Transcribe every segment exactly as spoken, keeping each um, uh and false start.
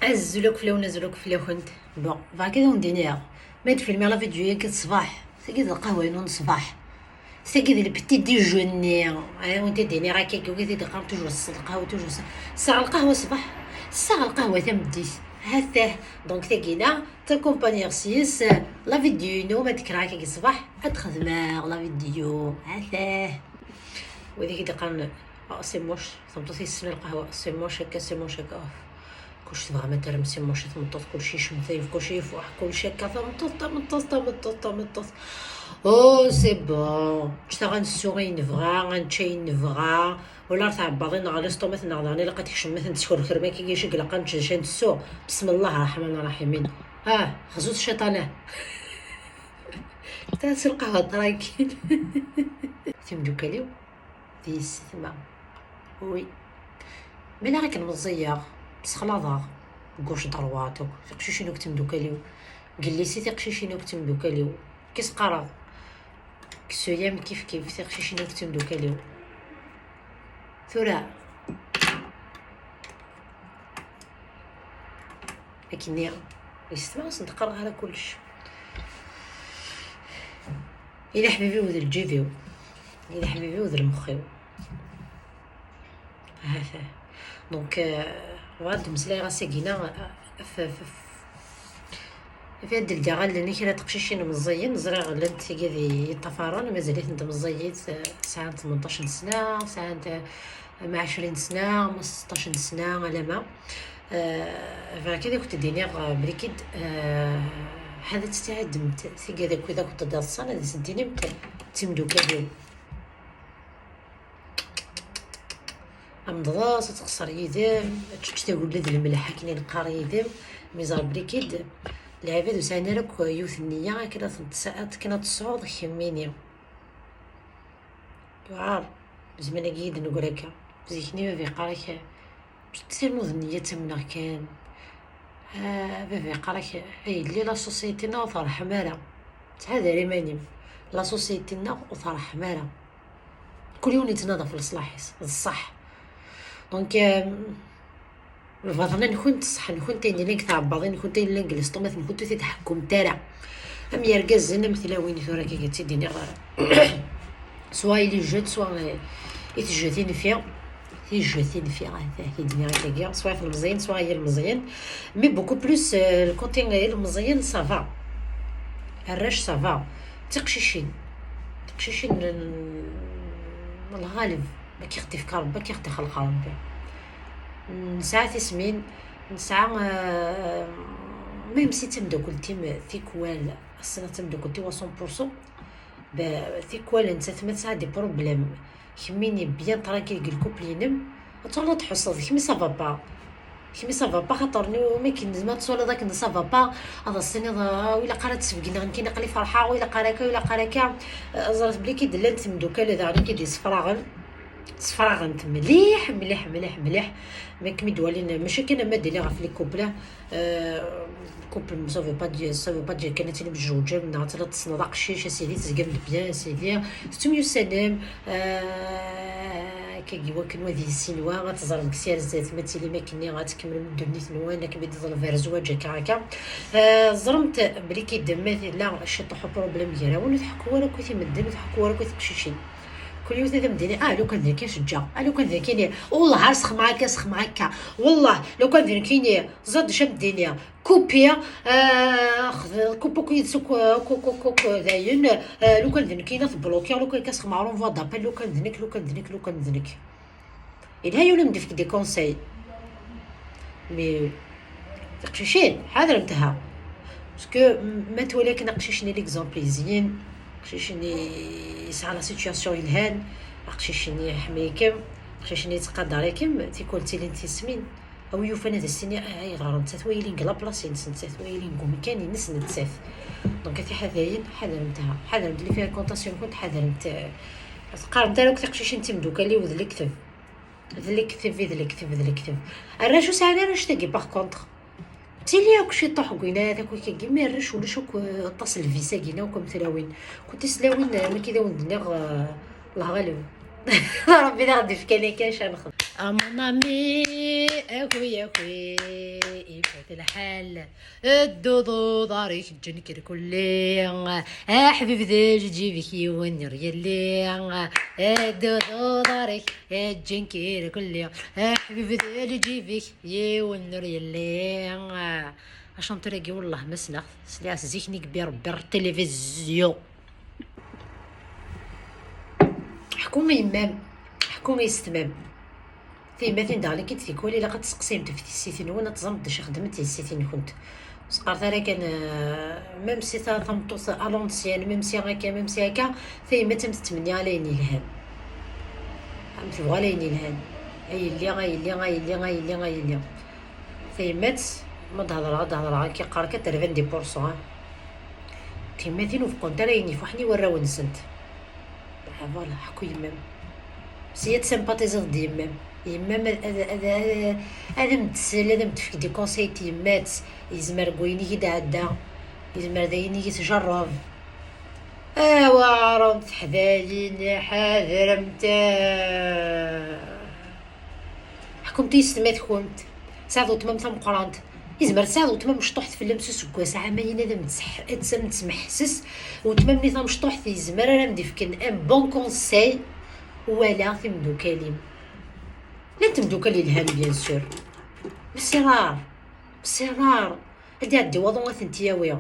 Azul akk fell-awen, azul akk fell-akent. Bon, bɣiɣ ad awen-d-iniɣ, ma d-filmiɣ la vidéo-agi d ṣṣbeḥ, tagi d lqahwa-inu n ṣṣbeḥ, tagi d le petit déjeuner, ad awen-t-id-iniɣ akka, wid i d-iqqaren toujours s lqahwa, toujours s-, ssaɣ lqahwa ṣṣbeḥ, ssaɣ lqahwa tameddit. Ha-t-ah. Donc tagina, ttakumpaniɣ s-yes la vidéo-inu, ma d-kkreɣ akka ṣṣbeḥ, ad xedmeɣ la vidéo. Ha-t-ah. Wid i d-iqqaren, "Ah, c'est moche." Tameṭṭut yessen lqahwa, c'est moche akka, c'est moche akka. Kullec tebɣa ma terrem c'est moche, tameṭṭut kullec yecmet, ayef kullec yeffuḥ, kullec akka, tameṭṭut, tameṭṭut, tameṭṭut, tameṭṭut. Oh, c'est bon. Ččet-aɣ ad nessu ayen nebɣa, ad nečč ayen nebɣa. Wala ar tɛebbaḍin neɣ l'estomac-nneɣ daɣen ilaq ad tekcem, ma tent-teskerkrem akka, icegg ilaq ad nečč d acu ad nessu. Bismillah ṛṛeḥman ṛṛaḥimin. Ah, xzut cciṭan-ah. Tɛas lqahwa tranquille. Timdukal-iw d yessetma. Oui. Mi la akken meẓẓiyeɣ, ssexlaḍeɣ gauche droite akk, tiqcicin akk timdukal-iw. Gelli si tiqcicin akk timdukal-iw. Kis qqareɣ, ksuyam kif kif, tiqcicin akk timdukal-iw. Tura, akken-nni, yessetma ur sent-qqareɣ ara kullec. Yella ḥbibi-w d lǧib-iw, yella ḥbibi-w d lmex-iw. Ha-t-ah. Donc, euh, bɣiɣ ad d-mmeslayeɣ ass-agi-na, euh, f, f, f, f ad d-ldiɣ allen i kra n teqcicin meẓẓiyin. Ẓriɣ llant tigad yeṭṭafaren, mazal-itent meẓẓiyit, euh, sɛant tmenṭac n sna, sɛant, euh, ma ɛecrin sna, ma seṭṭac n sna, alama. Euh, bɣiɣ kan ad kent-d-iniɣ, euh, blikid, euh, ḥadet ad tɛeddemt tigad akked akent-d-iḍsan, ad asent-tinimt d timdukal-iw. Amḍas ad tqeṣṣer yid-m, ad tečč tagella d lemleḥ akken i neqqar yid-m, mi ẓer blikid lɛibad ur sɛin ara akk yiwet n nniya akken ad tent-, akken ad tesɛuḍ kemmini. Yuɛer, zzman-agi i d-neggra akka. Zik-nni baba yeqqar-ak, "Ǧǧet tirmud-nni ad tamneɣ kan." Ah, baba yeqqar-ak, "A yelli, la société-nneɣ ur terḥem ara. Ttḥadar iman-im. La société-nneɣ ur terḥem ara. Kul yiwen yettnadi ɣef leṣlaḥ-is." D ṣṣeḥ. Donc, euh, lbaḍna-nkent, ṣṣeḥ-nkent, ayen yellan deg tɛebbaḍin-nkent, ayen yellan deg lestumat-nkent, ur t-id-ḥekkumt ara. Am yergazen, am tlawin tura akka, ad tt-id-iniɣ, soit il est jeune, soit, euh, i tejjet infi, tijjet infi, ah, t-id-nniɣ akkagi, soit ilmeẓyen, soit ilmeẓyen. Mais beaucoup plus, euh, le côté ilmeẓyen, ça va. Arrac, ça va. Tiqcicin. Tiqcicin, n-, n-, lɣalib. Ma k-ixtif ka Rebbi, ma k-ixtif xelq Rebbi. Nesɛa tismin, nesɛa, euh, même si d tameddakelt-im tikwal, ass-a d tameddakelt-iw à cent pour cent, ba-, tikwal nettat ma tesɛa des problèmes, kemmini bien tranquille deg lkupl-inem, ad tuɣaleḍ tḥusseḍ d kemm i ça va pas. Kemm ça va pas, xaṭer ni-, mi akken ma teswaliḍ akken ça va pas, ad as-tiniḍ, "Ah, ur ilaq ara ad d-sbeggneɣ nekkini aql-i ferḥeɣ, ur ilaq ara akka, ur ilaq ara akka." Eh, ẓret belli ki d-llant temdukal daɣen i k-id-yessefraɣen. Sefraɣent mliḥ, mliḥ, mliḥ, mliḥ. Mi kem-id-walin, mačči kan ama d-iliɣ ɣef les couples, eh, couple, ça veut pas dire, ça veut pas dire kan ad tilim tjewǧem, neɣ ad tiliḍ tessneḍ aqcic, a sidi, tezgam-d bien, a sidi, tettemyussanem, eh, akkagi wakken wa d yessin wa, ad teẓrem deg sya ar zdat, ma tilim akkenni ad tkemmlem ddunit-nwen, ad kem-id-iḍleb ar zzwaǧ, akka, akka. Eh, ẓremt belli ki d-, ma yella ciṭuḥ uproblem gar-awen, ur tḥekku ara akk i medden, ur tḥekku ara akk i teqcicin. Kul yiwet ad am-d-tini, "Ah, lukan d nekk i ceǧǧaɣ, ah, lukan d nekkini, wellah ar sexmeɣ akka, sexmeɣ akka, wellah, lukan d nekkini, ẓad acu am-d-tini, kupi, ah, xed-, kupi akk yid-s akk, akk, akk, akk, akk, dayen, ah, lukan d nekkini ad t-blokiɣ, lukan akka sexmeɣ renvoi d'appel, lukan d nekk, lukan d nekk, lukan d nekk." Yelha yiwen ad m-d-ifk des conseils. Mais tiqcicin, ḥadremt ha. Parce que m-, ma twali akken aqcic-nni l'exemple yezyin, aqcic-nni yesɛa la situation yelhan, aqcic-nni iḥemmel-ikem, aqcic-nni yettqadar-ikem, tikwal ttilint tismin. A wi yufan ad as-tini, "Ah, ayɣer nettat wa yilin deg la place-ines, nettat wa yilin deg umkan-ines nettat." Donc a tiḥadayin, ḥadremt ha, ḥadremt les fréquentations-nkent, ḥadremt, eh, teqqaremt ara akk tiqcicin d timdukal-iw d lekdeb. D lekdeb i d lekdeb, d lekdeb. Arrac ur sɛin ara annect-agi, par contre. Tili akk ciṭuḥ deg winayat akk akkagi, mi arrac ulac akk, euh, aṭas n lvis-agi-na akk am tlawin. Kunti s tlawin, euh, mi k-id awen-d-nniɣ, euh, Allah ɣaleb. Rebbi d aɣ-d-ifkan akka, acu ara nexdem? Ah, mon ami. Akwi, akwi, ifat lḥal. Ddu d uḍar-ik, ǧǧen-k irkelli. Aḥbib d lǧib-ik, yiwen ur yelli. Ddu d uḍar-ik, ǧǧen-k irkelli. Aḥbib d lǧib-ik, yiwen ur yelli. Achanteur-agi, wellah ma sneɣ-t, sliɣ-t zik-nni deg Berber Télévision. Ḥku i yemma-m, ḥku i yessetma-m. Tiyemmatin daɣen i k-id-tikwal ilaq ad tseqsimt ɣef tissit-nwen, ad teẓremt d acu i xeddment yessit-nkent. Ur s-qqaret ara kan, euh, même si ta-, tameṭṭut à l'ancienne, même si akka, même si akka, tayemmat am tettmenni ala ayen yelhan. Am tebɣa ala ayen yelhan. A yelli, a yelli, a yelli, a yelli, a yelli. Tayemmat, ma d-hedreɣ, ad d-hedreɣ, akka yeqqar quatre-vingt-dix pour cent, ah. Tiyemmatin ur beqqunent ara ayen ifuḥen i warraw-nsent. Ah, voilà, ḥku yemma-m. Si ad sympathiseḍ d yemma-m. Yemma-m ad, ad, ad, ad, ad am-d-tsel, ad am-d-tefk des conseils n tyemmat. Yezmer deg wayen i yi-d-ɛedda. Yezmer d ayen i yi-tjerreb. Awa, ɣrum teḥdayin, ḥadremt. Ḥkumt i yessetma-tkent. Tesɛiḍ weltma-m tameqqrant. Yezmer tesɛiḍ weltma mecṭuḥet fell-am s useggas, ɛamayen ad am-tseḥ-, ad am-tesmeḥses. Weltma-m-nni tamecṭuḥet yezmer ara am-d-ifken un bon conseil. Wala timeddukal-im. Llant timeddukal yelhan, bien sûr. Mais c'est rare. C'est rare. Ad iɛeddi waḍu ad tent-yawi.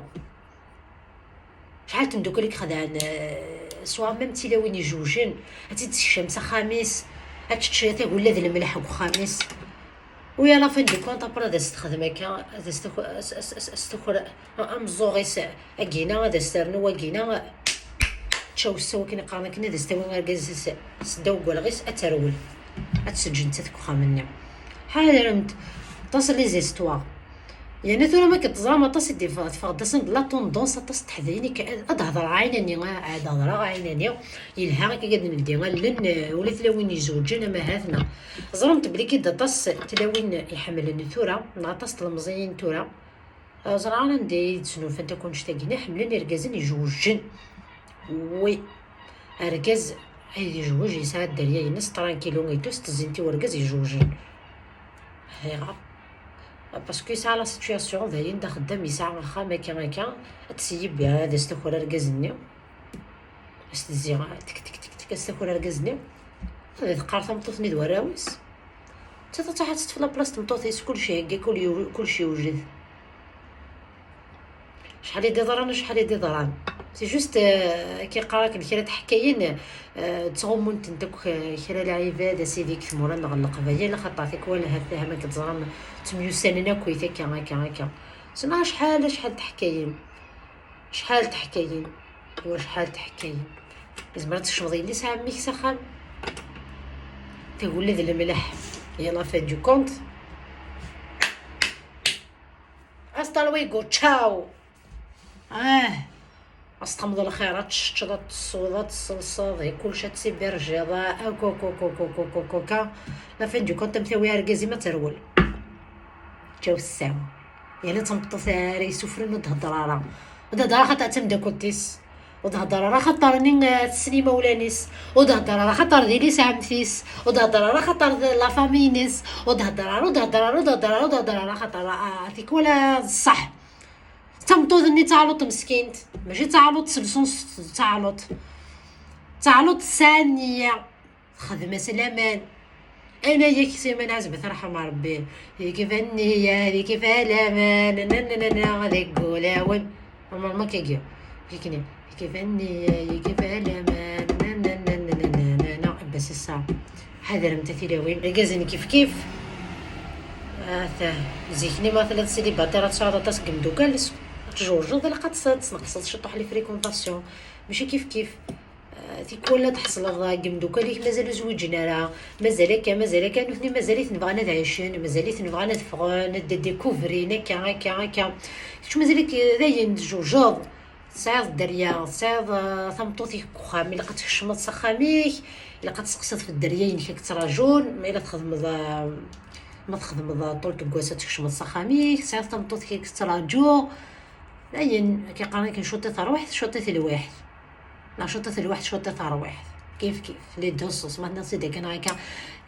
Acḥal n tmeddukal i ixedɛen, euh, soit même d tilawin ijewjen, ad tt-id-tessekcem s axxam-is, ad tečč tagulla d lemleḥ deg uxxam-is. Oui, à la fin du compte, après ad as-texdem akka, ad as-tak-, as-, as-, as-, as-taker ameẓẓuɣ-is agina, ad as-ternu wagina, tčawes s wakken i qqaren akken, ad as-tawi argaz-is s ddaw n walɣ-is, ad terwel, ad tt-teǧǧ nettat deg uxxam-nni. Ḥadremt, aṭas n les histoires. Yerna tura ma k-teẓram aṭas i d-iffeɣ, teffeɣ-d asen-d la tendance, aṭas n teḥdayin i k-, ad hedreɣ ɛinani, ah, ad hedreɣ ɛinani. Yelha akka ad neldi allen, eh, ula tilawin izewǧen ama ha-ten-a. Ẓremt belli k-id aṭas n tlawin iḥemmlen tura, neɣ aṭas n tlemẓiyin tura. Ah, ẓriɣ ara anda i d-snulfant akk annect-agi, ḥemmlen irgazen ijewjen. Oui. Argaz ay d-ijewwej yesɛa dderya-ines, tranquillo et tout, s tezzint i urgaz ijewjen. Ayɣer? Parce que yesɛa la situation, dayen d axeddam, yesɛa axxam, akka, akka, ad t-yebbi, ad as-taker argaz-nni. Ad s-tezzi, tik, tik, tik, tik, ad s-taker argaz-nni. Ad teqqar tameṭṭut-nni d warraw-is. Nettat ad truḥ ad teṭṭef la place n tmeṭṭut-is, kullec ihegga, kul yew-, kullec yewjed. Acḥal i d-iḍran, acḥal i d-iḍran. C'est juste, euh, akka yeqqar akken kra teḥkayin, euh, ttɣummunt-tent akk, euh, kra lɛibad, a sidi, deg tmura nneɣ n Leqbayel, axaṭer tikwal ha-, ha-, ma k-teẓram, ttemyussanen akkit, akka, akka, akka. Sinon acḥal, acḥal teḥkayin. Acḥal teḥkayin. Wa acḥal teḥkayin. Yezmer ad tkecmeḍ yelli-s ɛemmi-k s axxam. Tagulla d lemleḥ. Et à la fin du compte. Hasta luego, ciao. Ah. Ad s-txedmeḍ lxir, ad teččeḍ, ad tesweḍ, ad tesselseḍ, i kullec ad tessibirjiḍ, akk, akk, akk. La fin du compte, am tawi argaz-im ad terwel. Ǧǧaw ssaw. Yerna d tameṭṭut ara yessufren ur d-hedder ara. Ur d-hedder ara xaṭer d tameddakelt-is. Ur d-hedder ara xaṭer-nni, eh, tessen imawlan-is. Ur d-hedder ara xaṭer d yelli-s ɛemti-s. Ur d-hedder ara xaṭer d la famille-ines. Ur d-hedder ara, ur d-hedder ara, ur d-hedder ara, ur d-hedder ara xaṭer, ah, tikwal d ṣṣeḥ. D tameṭṭut-nni d taɛluṭ meskint. Mačči d taɛluṭ s lsens, d taɛluṭ. D taɛluṭ tesɛa nniya. Texdem-as laman. Ana yak Siman Ɛezba, terḥem Rebbi. Yekfa nniya, yekfa laman, nananana, deg ulawen. Normalement kagi. Yekni, yekfa nniya, yekfa laman, nananana. Bas ass-a, ḥadremt a tilawin. Irgazen kifkif. Ata, zik-nni ma telliḍ célibataire, ad tesɛuḍ aṭas n yemdukal, ad tjewjreḍ, ilaq ad tesneqseḍ ciṭuḥ les fréquentations. Mačči kifkif. Ah, tikwal ad tḥeṣleḍ deg yemdukal-ik mazal ur zwiǧen ara, mazal akka, mazal akka, nutni mazal-iten bɣan ad ɛicen, mazal-iten bɣan ad ffɣen, ad découvrin, akka, akka, akka. Kečč mazal-ik dayen tjewjeḍ, tesɛiḍ dderya, tesɛiḍ, ah, tameṭṭut-ik deg uxxam, ilaq ad tkecmeḍ s axxam-ik, ilaq ad tseqsiḍ ɣef dderya-inek i k-ttraǧun, ma yella txedmeḍ, ah, ma txedmeḍ, ah, ṭul n wass ad tkecmeḍ s axxam-ik, tesɛiḍ tameṭṭut-ik i k-tettraǧu. Dayen, akka qqaren akken, cuṭi terwiḥt, cuṭi telwiḥt. Neɣ cuṭi telwiḥt, cuṭi terwiḥt. Kif kif, les deux sens. Ma tenniḍ-tt-id akken akka,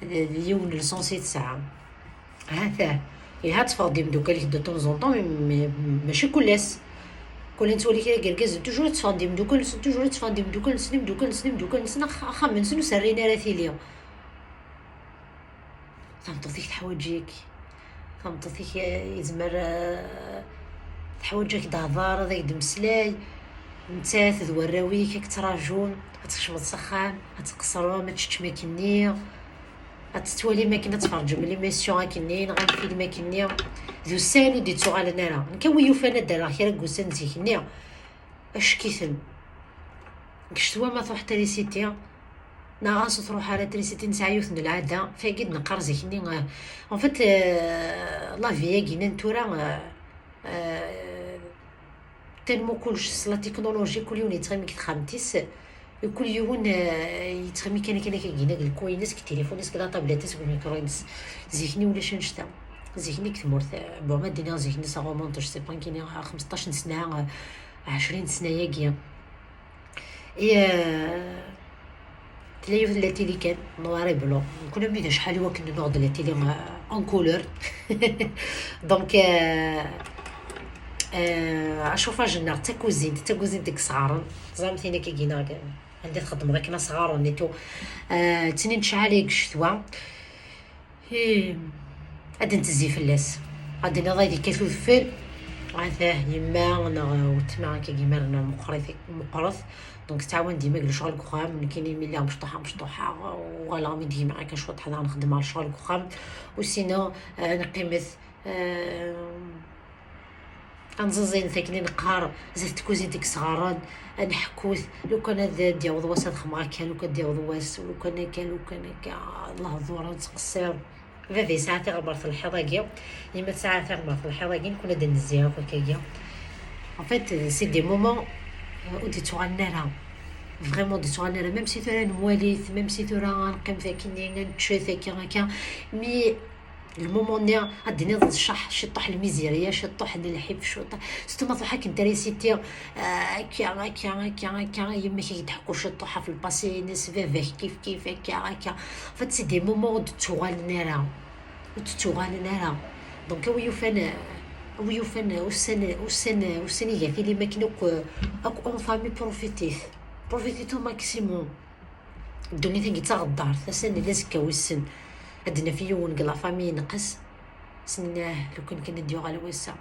d, d yiwen le sens i tesɛa. Hata, iha teffeɣ-d imeddukal-ik de temps en temps, mais, mais mačči kul ass. Kul nettwali kra n yergazen, toujours ad tteffɣen d imeddukal-nsen, toujours ad tteffɣen d imeddukal-nsen, imeddukal-nsen, imeddukal-nsen, ax-, axxam-nsen ur s-rrin ara tili. Tameṭṭut-ik teḥwaǧ-ik. Tameṭṭut-ik, eh, yezmer, eh, teḥwaǧ ad k-d-tehder, ad ak-d-mmeslay. Nettat d warraw-ik ad k-ttrajun, ad tkecmeḍ s axxam, ad tqeṣrem, ad teččem akkenni, ad tettwalim akken, ad tferǧem l'émission akkenni, neɣ lfilm akkenni. D ussan ur d-ittuɣalen ara. Nekk a wi yufan ad d-rreɣ kra n wussan zik-nni. Acek-iten. Deg ccetwa ma truḥ trisiti, neɣ ɣas ur truḥ ara trisiti, nesɛa yiwet n lɛada, tagi d-neqqar zik-nni, eh, en fait, eh, la vie-agi-nni n tura, eh, eh, tellement kullec s la technologie, kul yiwen yettɣimi deg texxamt-is, kul yiwen, eh, yettɣimi kan akken akka, yegina deg lku-ines, deg tilifun-is, deg la tablette-is, deg umikru-ines. Zik-nni ulac annect-a. Zik-nni deg tmurt, eh, bon, ma d-iniɣ zik-nni, ça remonte, je sais pas, kini xmesṭac n sna, eh, ɛecrin sna-agi. Et, euh, tella yiwet n la télé kan, noir et blanc. Nekni armi d acḥal i wakken nuɣ-d la télé, euh, en couleur. Donc, euh, euh, acuffage-nneɣ d takuzint, d takuzint deg yesɣaren. Teẓram tin akka gina, anda txeddmeḍ akken asɣaren et tout. Euh, ttnin tecɛal deg ccetwa. Hi, ad d-ntezzi fell-as. Ad d-tiniḍ ad yekkat udfel. Atah, yemma neɣ weltma akka, yemma meqqrit, meqqret. Donc tettɛawan dima deg lecɣal deg uxxam. Nekkini mi lliɣ mecṭuḥa, mecṭuḥa, uɣaleɣ mi d-gmiɣ akka cwiṭ, ḥdaɣ nxeddem ɣer lecɣal deg uxxam. U sinon, eh, neqqimet, eh, ad nẓiẓinet akken i neqqar, zdat tkuzint deg yesɣaren, ad nḥekkut, lukan ad d-yaweḍ wass ad xedmeɣ akka, lukan ad d-yaweḍ wass, lukan akka, lukan akka, lehdur ad nettqeṣṣir. Baba yesɛa tiɣmert n lḥiḍ-agi, yemma tesɛa tiɣmert n lḥiḍ-agi, nekkni ad d-nezzi akk akkagi. En fait, c'est des moments, euh, ur d-ittuɣalen ara. Vraiment, ur d-ittuɣalen ara. Même si tura nwali-t, même si tura ad neqqim akkenni, ad nečč akka, akka. Mais le moment-nni, ad d-tiniḍ tecceḥ ciṭuḥ lmizirya, ciṭuḥ n lḥif, ciṭuḥ. Surtout ma truḥ akken trisiti, euh, akka, akka, akka, akka, yemma-k ad k-d-teḥku ciṭuḥ ɣef le passé-ines, baba-k kif kif, akka, akka. En fait, c'est des moments ur d-ttuɣalen ara. Ur d-ttuɣalen ara. Donc, a wi yufan, a wi yufan ussan, ussan, ussan iga tili makken akk, akk en famille, profitit. Profitit au maximum. Ddunit-agi d taɣeddart, ass-a nella, azekka wissen. Ad d-naf yiwen deg la famille yenqes. Ass-nni, ah, lukan kan ad d-yuɣal wass-a.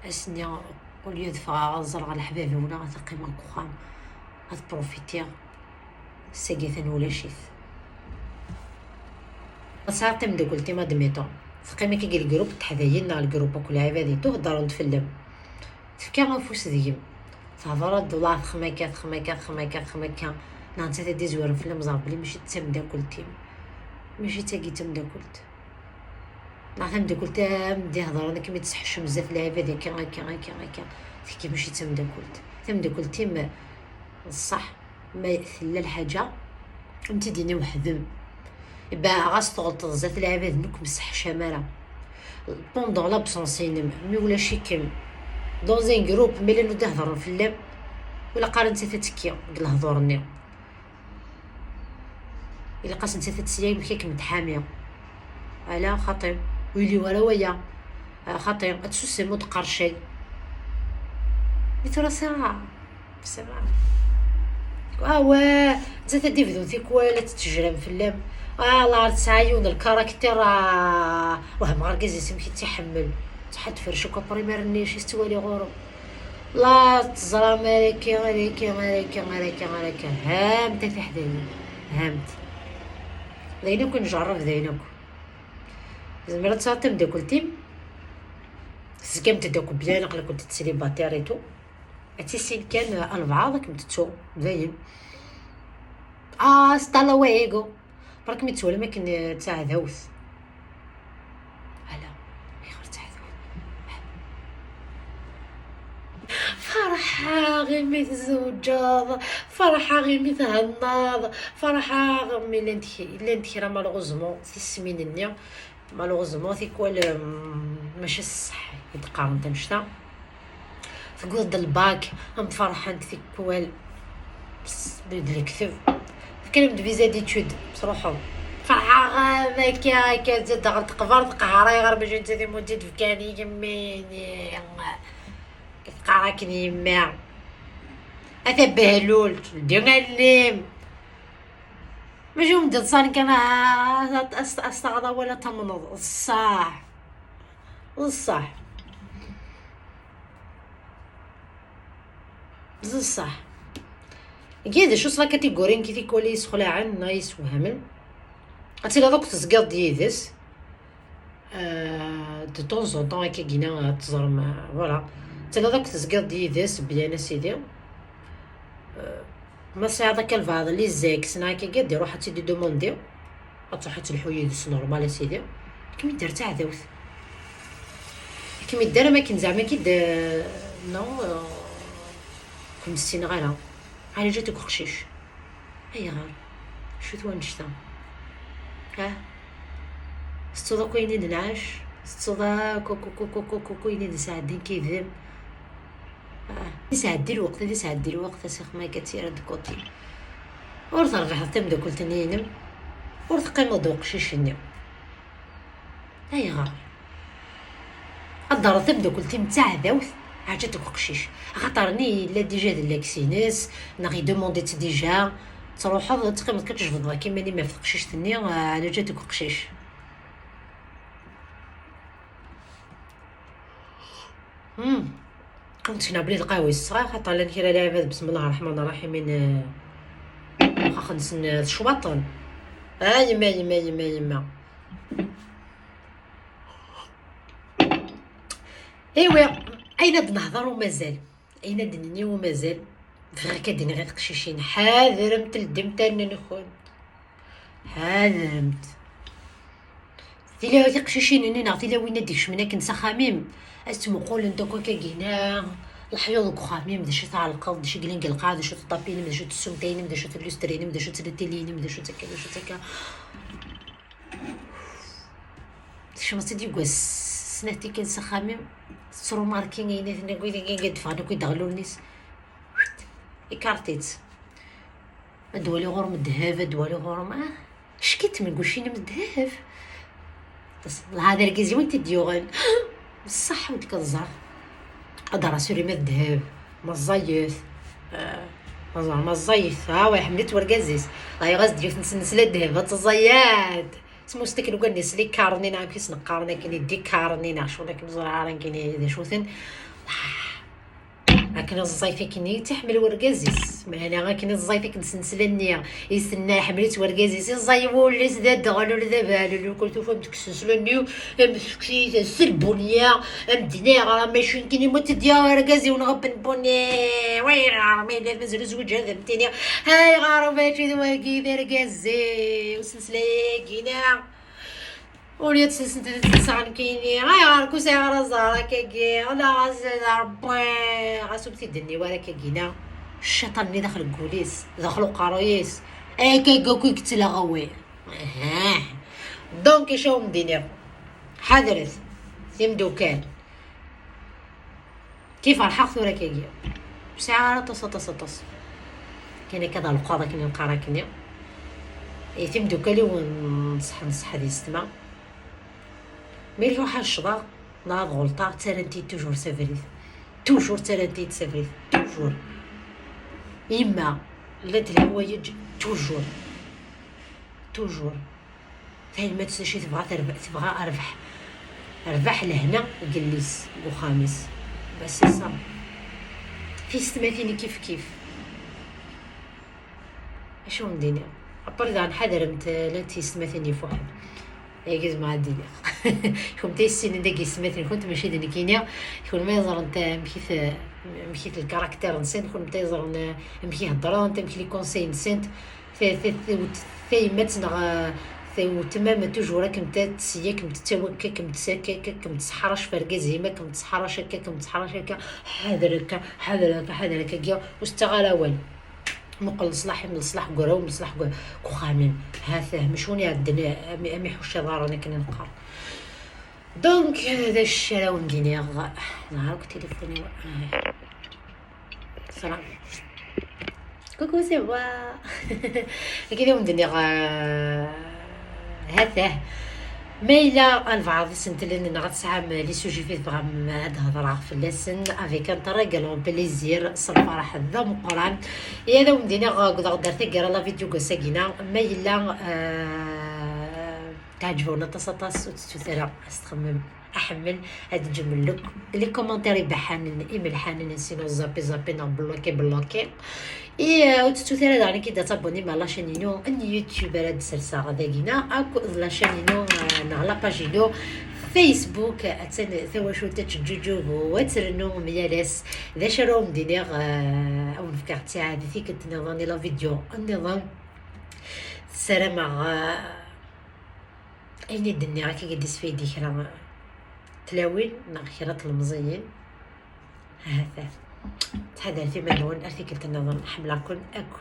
Ass-nni, au lieu ad ffɣeɣ ad ẓreɣ leḥbab-iw neɣ ad qqimeɣ deg uxxam, ad profitiɣ. Ass-agi atan ulac-it. Tesɛiḍ tameddakelt-im, admettons, teqqim akka deg lgrup n teḥdayin neɣ lgrup akk lɛibad et tout, heddren-d fell-am. Tefka afus deg-m. Tehder-d, wala texma akka, texma akka, texma akka, texma akka. Neɣ nettat ad d-izwaren fell-am, ẓer belli mačči d tameddakelt-im. Mačči d tagi d tameddakelt. Neɣ tameddakelt am d-ihedren, ad kem-id-tesseḥcem zdat lɛibad, akka, akka, akka, akka. Tagi mačči d tameddakelt. Tameddakelt-im, d ṣṣeḥ, ma tella lḥaǧa, ad m-tt-id-tini weḥd-m. Ba, ɣas tɣelṭeḍ zdat lɛibad, ur kem-sseḥcam ara. Pendant l'absence-inem, mi ulac-ikem dans un groupe, mi llan ur d-hedren fell-am, ur ilaq ara nettat ad tekki deg lehdur-nni. Ilaq-as nettat ad tesla amek ad kem-tḥami. Ala xaṭi, ur yelli wara waya. Ah, xaṭi, ad tsusem, ur d-qqar cay. I tura sara, sara. Ah, wa, nettat ad d-ibdun tikwal, ad tettejram fell-am. Ah, la tesɛa yiwen n lkarakter, ah, wehmeɣ argaz-is amek i tt-iḥemmel. Tḥa tferrec akk aprimer-nni, acu i tettwali ɣur-m. La teẓram ara akka, ara akka, ara akka, ara akka, ara akka. Hamt a tiḥdayin, hamt. D ayen akk njerreb, d ayen akk. Tzemreḍ ad tesɛuḍ tameddakelt-im, tezgamt-d akk bien, aql-akent célibataire et tout. Ad tissin kan, eh, albaɛḍ ad kem-tettu, dayen. Ah, hasta luego. Berk mi tt-twalam akken, eh, d taɛdawt. Ala, ayɣer d taɛdawt? Ferḥeɣ imi tzewǧeḍ, ferḥeɣ imi thennaḍ, ferḥeɣ mi llant k-, llant kra malheureusement tismin-nni. Malheureusement, tikwal, mm, mačči s ṣṣeḥ i d-qqarent annect-a. Tewwiḍ-d lbak, am ferḥent tikwal, s-, d lekdeb. Fkan-am-d visa d'études, tṛuḥeḍ. Ferḥeɣ, eh, akka, akka, zedɣent qbar tqehra, ayɣer mačči netta timujjit fkan i yemmi-ni? Teqqar akken yemma. A tabehlult, ldi allen-im. Mačči ur m-d-ḍsan kan, a, a, a, a, a s-taɣeḍ awal ad tamneḍ. D ṣṣeḥ. D ṣṣeḥ. D ṣṣeḥ. Ihi d acu s la catégorie n tikwal yessexlaɛen neɣ yessewhamen? Ad tiliḍ akk tezgiḍ-d yid-s. Euh, de temps en temps, akka gina ad teẓrem, euh, voilà. Ad tiliḍ akk tezgiḍ-d yid-s, bien a sidi. Euh, ma sɛiḍ akka lbeɛḍ les ex neɣ akka, ad iruḥ ad tt-id-idemandi. Ad truḥ ad telḥu yid-s normal a sidi. Ad kem-idder d taɛdawt. Ad kem-idder am akken zeɛma ki d-, non, euh, ur kem-ssineɣ ara. Ɛlaǧat deg uqcic. Ayɣer? Acu-t wannect-a? Ah? Tettuḍ akk ayen i d-nɛac? Tettuḍ akk, akk, akk, akk, akk, akk ayen i d-nesɛeddi nekk yid-m? Ah, ad isɛeddi lweqt, ad isɛeddi lweqt, a Six Mike, ad tt-yerr de côté. Ur terbiḥeḍ tameddakelt-nni-inem, ur teqqimeḍ d uqcic-nni. Ayɣer? Ad d-terreḍ tameddakelt-im d taɛdawt, ɛǧa deg uqcic. Axaṭer-nni yella déjà d llaks-ines, neɣ idemandi-tt déjà, truḥeḍ ad teqqimeḍ kan tjebdeḍ akk iman-im ɣef teqcict-nni, ah, ɛlaǧa deg uqcic. Hmm. Ur ttkeneɣ belli d lqahwa i sesɣeɣ, xaṭer llan kra lɛibad, bismillah ṛṛeḥman ṛṛaḥim, in, eh, axax-nsen, eh, tecwaṭen. A yemma, yemma, yemma, yemma. Iwi, ayen ad nehḍer umazal, ayen ad d-nini umazal, bɣiɣ kan ad d-iniɣ i teqcicin, ḥadremt ldemt allen-nkun. Ḥadremt. Tila tiqcicin-nni neɣ tilawin ad d-ikecmen akken s axxam-im, ad ttmuqulent akk akka gina, leḥyuḍ deg uxxam-im, d acu tɛelqeḍ, d acu yellan deg lqaɛa, d acu teṭṭapin-im, d acu tessumt-inem, d acu telluster-inem, d acu tlatili-inem, d acu akka, d acu akka. Tekcmeḍ-tt-id deg wass snat tikkal s axxam-im, tettrumarki ayen i d-ffɣen akk i d-ɣlulnis. Ikarṭ-itt. Ad d-wali ɣur-m ddheb, ad d-wali ɣur-m, ah, ckit mi gucin-m ddheb. Lha d argaz-iw i t-id-yuɣen. Ṣṣeḥ ur d-ẓer. Ad d-rasuri ma d ddheb. Meẓẓayet. Ah, meẓẓayet. Ah, wa iḥemmel-itt wergaz-is. Dayɣ as-d yiwet n snesla ddheb, ad teẓẓayat. Smustek lukan di slikarni neɣ amek i s-neqqaren akken, i dikarni neɣ cɣel akken ẓriɣ ara nekkini d acu-ten. Akken ẓẓayet akken i tt-iḥemmel wergaz-is, meɛna akken ẓẓayet akken snesla-nni i s-tenna iḥemmel-itt wergaz-is, iẓẓay wul-is d adeɣlul d abehlul, kul tufamt deg snesla-nni, am tfeksit, s lbunya, am dniɣ, am acu nekkini ma tt-d-yaɣ wergaz-iw neɣ benbuni, wayɣer ma yella mazal zwiǧ ad am-tini, ayɣer mačči d wagi d argaz-iw, snesla-agi neɣ? Ur yettsensent ad tt-tesɛen kini. Ayɣer ku sɛiɣ ara ẓer akkagi? Ala ɣas d Ṛebbi. Ɣas ur t-id-nni wara akkagi, neɣ cciṭan-nni daxel n wul-is, daxel uqerruy-is. Akkagi akk i yettlaɣwi. Aha. Donc, acu awen-d-iniɣ? Ḥadret, timdukal. Kif ferḥeɣ tura akkagi. Ur sɛiɣ ara aṭas, aṭas, aṭas. Kan akka d aleqwaḍ akken i neqqar akkenni. I timdukal-iw nṣeḥ, nṣeḥ di setma. Mi ruḥ ad ccḍeɣ, neɣ ad ɣelṭeɣ, ttarant-iyi toujours s abrid. Toujours ttarant-iyi s abrid. Toujours. Yemma, llant leḥwayeǧ, toujours. Toujours. Tayemmat s acu tebɣa terbeḥ, tebɣa rrbeḥ. Rrbeḥ, lehna deg yelli-s, deg uxxam-is. Bas, c'est ça. Tiyessetmatin kif kif. Acu n dini? Après daɣen ḥadremt, eh, llant tiyessetmatin ifuḥen. Yagi zma ad d-iniɣ. Kumt ay ssinen dagi yessetmatin-nkent, mačči d nekkini. Kunmi ay ẓrent, eh, amek i t-, amek i t-, lkarakter-nsent, kunmi ay ẓren, eh, amek i heddrent, amek les conseils-nsent. Ta-, ta-, ta-, tayemmat neɣ, eh, ta-, weltma-m toujours akken ta-, tesya, akken tettawak, akken tesaka, akken tesseḥrac f argaz-im, akken tesseḥrac akka, akken tesseḥrac akka, ḥader akka, ḥader akka, ḥader akka, ur s-ttaɣ ara awal. Muqel leṣlaḥ-im, leṣlaḥ n warraw-im, leṣlaḥ n uxxam-im. Ha-t-ah, mecwun iɛedden am, am iḥucc iḍarren akken i neqqar. Donc, d acu ara wen-d-iniɣ? Nɛerk tilifun-iw. Ah. Salam. Coucou, c'est moi. Akken i wen-d-nniɣ, euh, Hatah. Ma yella albaɛḍ isentel-nneɣ ad tesɛam les sujets i tebɣam ad hedreɣ fell-asen, avec un très grand plaisir, s lferḥ d ameqqran. I ad awen-d-iniɣ, ggdeɣ-d ar taggara la vidéo n wass-agi-na, ma yella, euh, teɛǧeb-awen aṭas, aṭas, ur tettut ara ad s-txemmem aḥemmel, ad tǧemmel les commentaires ibeḥḥanen, imelḥanen, sinon zappi, zappi, neɣ bloqué, bloqué. I, euh, ur tettut ara daɣen ad d-tabonnim ar la chaîne-inu n YouTube ara d-serseɣ dagi-na, akked la chaîne-inu, euh, neɣ la page-inu Facebook. Attan tawacult ad teǧǧuǧug u ad trennu am yal ass. D acu ara wen-d-iniɣ, euh, ad wen-fkeɣ ttiɛad i tikkelt nniḍen i la vidéo nniḍen. Ssarameɣ, euh, ayen i d-nniɣ akka ad d-isfaydi kra n tlawin neɣ kra n tlemẓiyin. Ahat. Ttḥadaret iman-nwen ar tikkelt nniḍen. Ḥemmleɣ-ken akk.